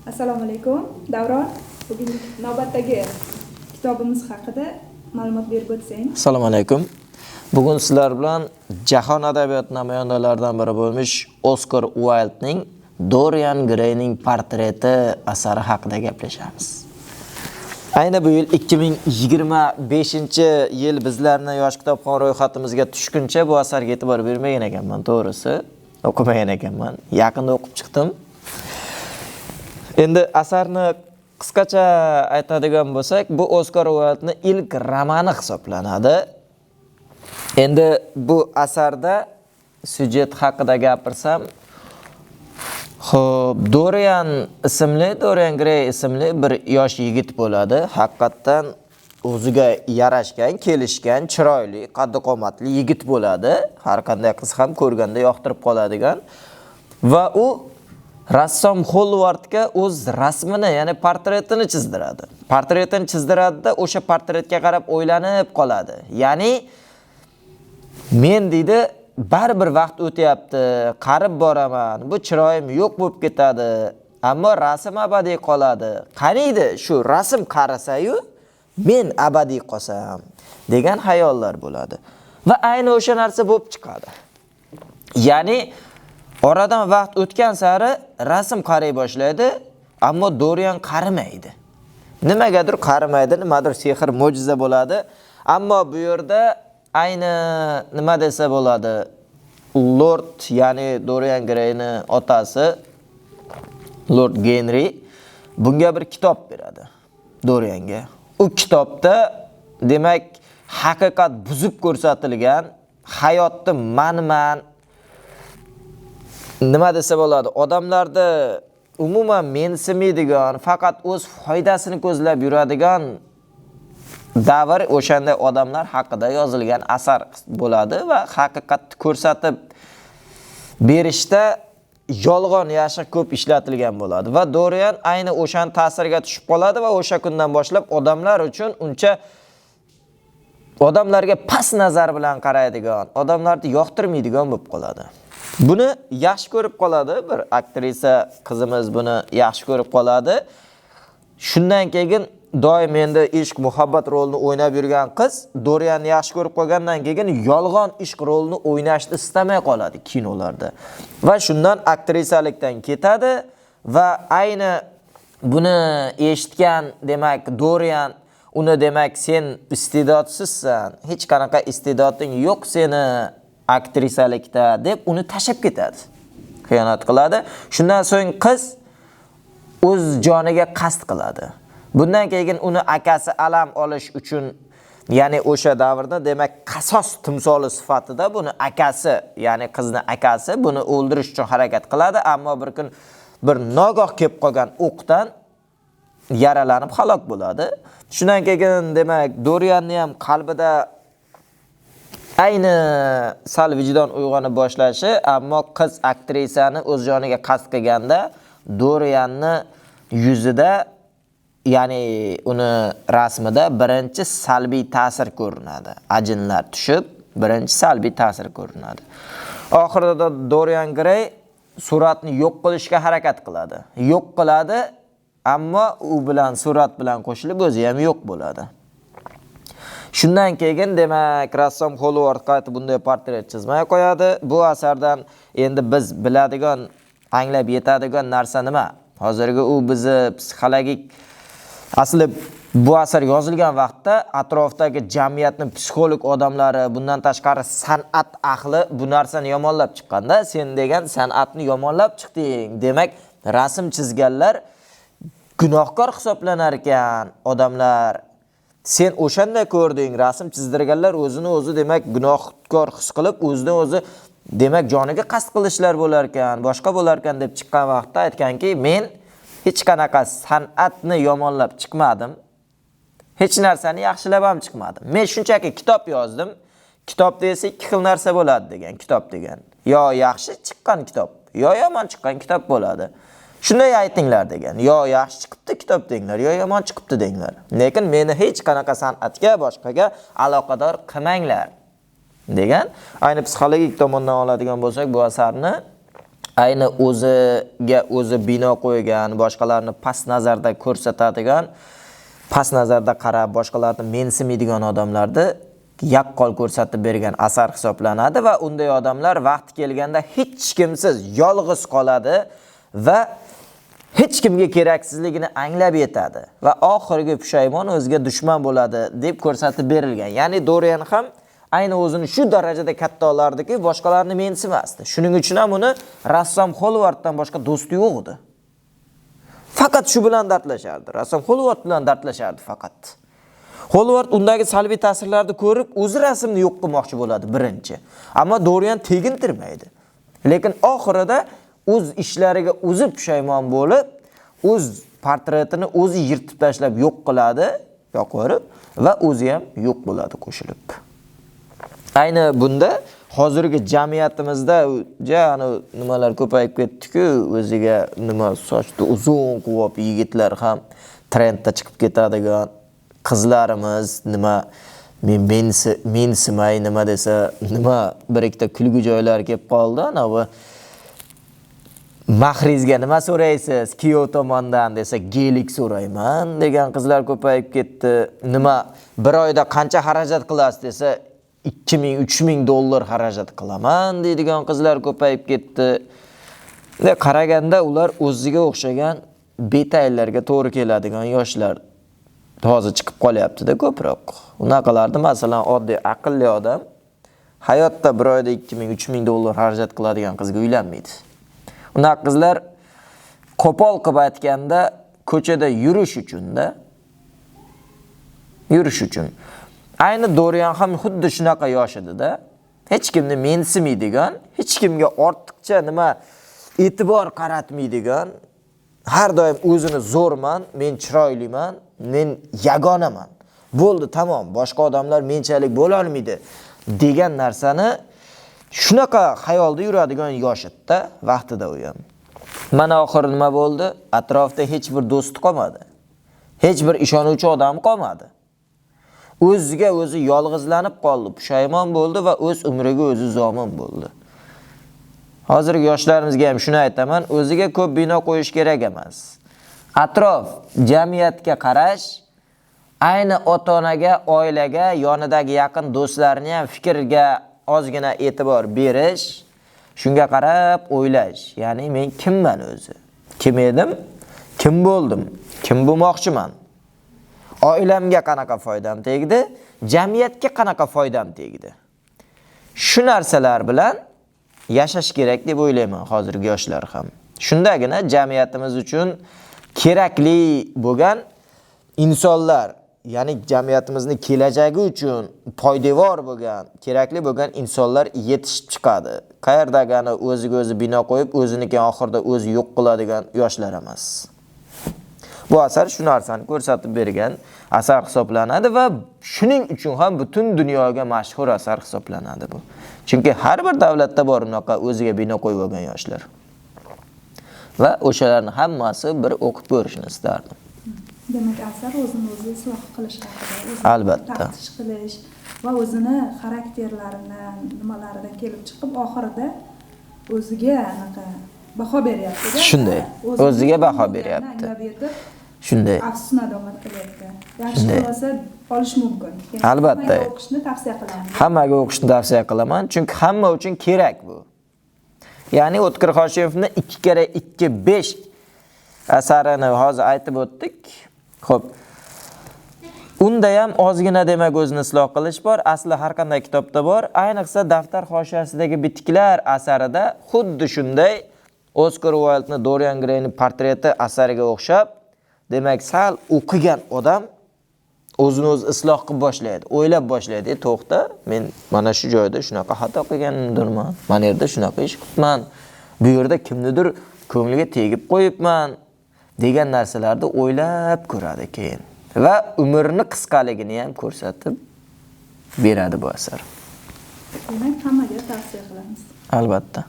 Assalomu alaykum, Davron. Bugun navbatdagi kitobimiz haqida ma'lumot berib o'tsang. Assalomu alaykum. Bugun sizlar bilan jahon adabiyoti namoyandalaridan biri bo'lmish Oskar Uayldning Dorian Greyning portreti asari haqida gaplashamiz. Ayni bu yil 2025-yil bizlarni yosh kitobxon ro'yxatimizga tushguncha bu asarga e'tibor bermagan ekanman, to'g'risi, o'qimagan ekanman. Yaqinda o'qib chiqdim. Endi asarni qisqacha aytadigan bo'lsak, bu Oskar Uayldning ilk romani hisoblanadi. Endi bu asarda syujet haqida gapirsam, xo'p, Dorian ismli, Dorian Gray ismli bir yosh yigit bo'ladi. Haqiqatdan o'ziga yarashgan, kelishgan, chiroyli, qaddi qomatli yigit bo'ladi. Har qanday qiz ham ko'rganda yoqtirib qoladigan va u rassom Hollvardga o'z rasmini, ya'ni portretini chizdiradi. Portretini chizdiradida o'sha portretga qarab o'ylanib qoladi. Ya'ni men deydi, baribir vaqt o'tyapti, qarib boraman, bu chiroyim yo'q bo'lib ketadi, ammo rasm abadiy qoladi. Qaniydi shu rasm qarasa-yu, men abadiy qolsam degan xayollar bo'ladi. Va ayni o'sha narsa bo'lib chiqadi. Ya'ni oradan vaqt o'tgan sari rasm qaray boshlaydi, ammo Dorian qarimaydi. Nimagadir qarimaydi, nimadir sehr, mo'jiza bo'ladi. Ammo bu yerda ayni nima desa bo'ladi? Lord, ya'ni Dorian Greyni otasi Lord Genri bunga bir kitob beradi Dorianga. U kitobda demak haqiqat buzib ko'rsatilgan, hayotni manman nima desa bo'ladi? Odamlarda umuman mensimaydigan, faqat o'z foydasini ko'zlab yuradigan davr o'shanda odamlar haqida yozilgan asar bo'ladi va haqiqatni ko'rsatib berishda yolg'on yashiq ko'p ishlatilgan bo'ladi va Dorian ayni o'shan ta'sirga tushib qoladi va o'sha kundan boshlab odamlar uchun uncha odamlarga past nazar bilan qaraydigan, odamlarni yoqtirmaydigan bo'lib qoladi. Buni yaxshi ko'rib qoladi bir aktrisa qizimiz, buni yaxshi ko'rib qoladi. Shundan keyin doim endi ishq, muhabbat rolini o'ynab yurgan qiz Dorianni yaxshi ko'rib qolgandan keyin yolg'on ishq rolini o'ynashni istamay qoladi kinolarda. Va shundan aktrisalikdan ketadi va ayni buni eshitgan demak Dorian uni demak sen iste'dodsizsan, hech qanaqa iste'doding yo'q seni aktrisalikda deb uni tashlab ketadi. Xiyonat qiladi. Shundan so'ng qiz o'z joniga qasd qiladi. Bundan keyin uni akasi alam olish uchun, ya'ni o'sha davrda demak qasos timsoli sifatida buni akasi, ya'ni qizni akasi buni o'ldirish uchun harakat qiladi, ammo bir kun bir nogoh kelib qolgan o'qdan yaralanib halok bo'ladi. Shundan keyin demak Dorianni ham qalbida ayni sal vijdon uyg'onib boshlashi, ammo qiz aktrisani o'z joniga qasd qilganda Dorianni yuzida, ya'ni uni rasmida birinchi salbiy ta'sir ko'rinadi. Ajinlar tushib, birinchi salbiy ta'sir ko'rinadi. Oxirida Dorian Gray suratni yo'q qilishga harakat qiladi. Yo'q qiladi, ammo u bilan surat bilan qo'shilib o'zi ham yo'q bo'ladi. Shundan keyin demak rassom Hollvard qaytib bunday portret chizmay qo'yadi. Bu asardan endi biz biladigan, anglab yetadigan narsa nima? Hozirgi u bizni psixologik asli bu asar yozilgan vaqtda atrofdagi jamiyatning psixolog odamlari, bundan tashqari san'at ahli bu narsani yomonlab chiqqanda, sen degan san'atni yomonlab chiqding. Demak, rasm chizganlar gunohkor hisoblanar ekan odamlar. Sen o'shanda ko'rding, rasm chizdirganlar o'zini o'zi demak gunohkor his qilib, o'zidan o'zi demak joniga qasd qilishlar bo'lar ekan, boshqa bo'lar ekan deb chiqqan vaqtda aytganki, men hech qanaqa san'atni yomonlab chiqmadim. Hech narsani yaxshilab ham chiqmadim. Men shunchaki kitob yozdim. Kitobda esa ikki xil narsa bo'ladi degan, kitob degan. Yo yaxshi chiqqan kitob, yo yomon chiqqan kitob bo'ladi. Shunday aytinglar degan. Yo yaxshi chiqibdi kitob denglar, yo yomon chiqibdi denglar. Lekin meni hech qanaqa san'atga, boshqaga aloqador qilmanglar degan. Ayni psixologik tomondan oladigan bo'lsak, bu asarni Ayni o'ziga o'zi bino qo'ygan, boshqalarni past nazarda ko'rsatadigan, past nazarda qarab boshqalarni mensimaydigan odamlarni yaqqol ko'rsatib bergan asar hisoblanadi va unday odamlar vaqti kelganda hech kimsiz yolg'iz qoladi va hech kimga keraksizligini anglab yetadi va oxirgi pushaymon o'ziga dushman bo'ladi deb ko'rsatib berilgan. Ya'ni Dorian ham ayni o'zini shu darajada katta olardiki, boshqalarni mensimasdi. Shuning uchun ham uni rassom Holvarddan boshqa do'sti yo'q edi. Faqat shu bilan dardlashardi. Rassom Holvard bilan dardlashardi faqat. Holvard undagi salbiy ta'sirlarni ko'rib, o'zi rasmni yo'q qilmoqchi bo'ladi birinchi. Ammo Dorian tegintirmaydi. Lekin oxirida o'z ishlariga o'zi pushaymon bo'lib, o'z portretini o'zi yirtib tashlab yo'q qiladi, yoqib va o'zi ham yo'q bo'ladi qo'shilib. Ayni bunda hozirgi jamiyatimizda nimalar ko'payib ketdi-ku, o'ziga nima sochni uzun quvib yigitlar ham trendda chiqib ketadigan qizlarimiz nima men mensimay nima desa nima bir ikkita kulgu joylar kelib qoldi. Ana bu mahrizga nima so'raysiz kuyov tomondan desa gelik so'rayman degan qizlar ko'payib ketdi. Nima bir oyda qancha xarajat qilasiz desa 2000-3000 dollar xarajat qilaman deydigan qizlar ko'payib ketdi. Qaraganda ular o'ziga o'xshagan betaylarga to'g'ri keladigan yoshlar hozir chiqib qolyapti-da ko'proq. Unaqalarni masalan oddiy aqlli odam hayotda bir oyda 2000-3000 dollar xarajat qiladigan qizga uylanmaydi. Unaqa qizlar qo'pol qilib aytganda ko'chada yurish uchun-da, yurish uchun. Ayni Dorian ham xuddi shunaqa yosh edi-da. Hech kimni mensimaydigan, hech kimga ortiqcha nima e'tibor qaratmaydigan, har doim o'zini zo'rman, men chiroyliman, men yagonaman. Bo'ldi, tamom, boshqa odamlar menchalik bo'la olmaydi degan narsani shunaqa xayolda yuradigan yosh edi-da vaqtida u ham. Mana oxiri nima bo'ldi? Atrofda hech bir do'sti qolmadi. Hech bir ishonuvchi odam qolmadi. O'ziga o'zi yolg'izlanib qoldi, pushaymon bo'ldi va o'z umriga o'zi zomin bo'ldi. Hozirgi yoshlarimizga ham shuni aytaman, o'ziga ko'p bino qo'yish kerak emas. Atrof, jamiyatga qarash, ayni ota-onaga, oilaga, yonidagi yaqin do'stlarni ham fikriga ozgina e'tibor berish, shunga qarab o'ylash. Ya'ni men kimman o'zi? Kim edim? Kim bo'ldim? Kim bo'lmoqchiman? Oilamga qanaqa foydam tegdi? Jamiyatga qanaqa foydam tegdi? Shu narsalar bilan yashash kerak deb o'ylayman hozirgi yoshlar ham. Shundagina jamiyatimiz uchun kerakli bo'lgan insonlar, ya'ni jamiyatimizni kelajagi uchun poydevor bo'lgan, kerakli bo'lgan insonlar yetishib chiqadi. Qayerdagani o'ziga o'zi bino qo'yib, o'ziniki oxirida o'zi yo'q qiladigan yoshlar emas. Bu asar shu narsani ko'rsatib bergan asar hisoblanadi va shuning uchun ham butun dunyoga mashhur asar hisoblanadi bu. Chunki har bir davlatda bor unaqa o'ziga bino qo'yib olgan yoshlar. Va o'shalarning hammasi bir o'qib ko'rishni istardim. Demak, asar o'zini o'zi isloh qilish haqida, o'zini albatta taftish qilish va o'zini xarakterlarini, nimalaridan kelib chiqib oxirida o'ziga anaqa baho beryapti-da. Shunday. O'ziga baho beryapti. Shunday. Afsus nadomat qilyapti. Yaxshi xulosa olish mumkin. Albatta. Hammaga o'qishni tavsiya qilaman. Hammaga o'qishni tavsiya qilaman, chunki hamma uchun kerak bu. Ya'ni O'tkir Hoshimovni 2 kere 2 5 asarini hozir aytib o'tdik. Xo'p. Unda ham ozgina demak o'zini isloh qilish bor. Asli har qanday kitobda bor. Ayniqsa Daftar hoshiyasidagi bitiklar asarida xuddi shunday Oskar Uayldni Dorian Greyning portreti asariga o'xshab, demak sal o'qigan odam o'zini o'zi isloh qilib boshlaydi, o'ylab boshlaydi. To'xta, men mana shu joyda shunaqa xato qilgandirman, mana yerda shunaqa ish qilibman, bu yerda kimnidir ko'ngliga tegib qo'yibman degan narsalarni o'ylab ko'radi keyin. Va umrni qisqaligini ham ko'rsatib beradi bu asar. Demak, hammaga tavsiya qilamiz. Albatta.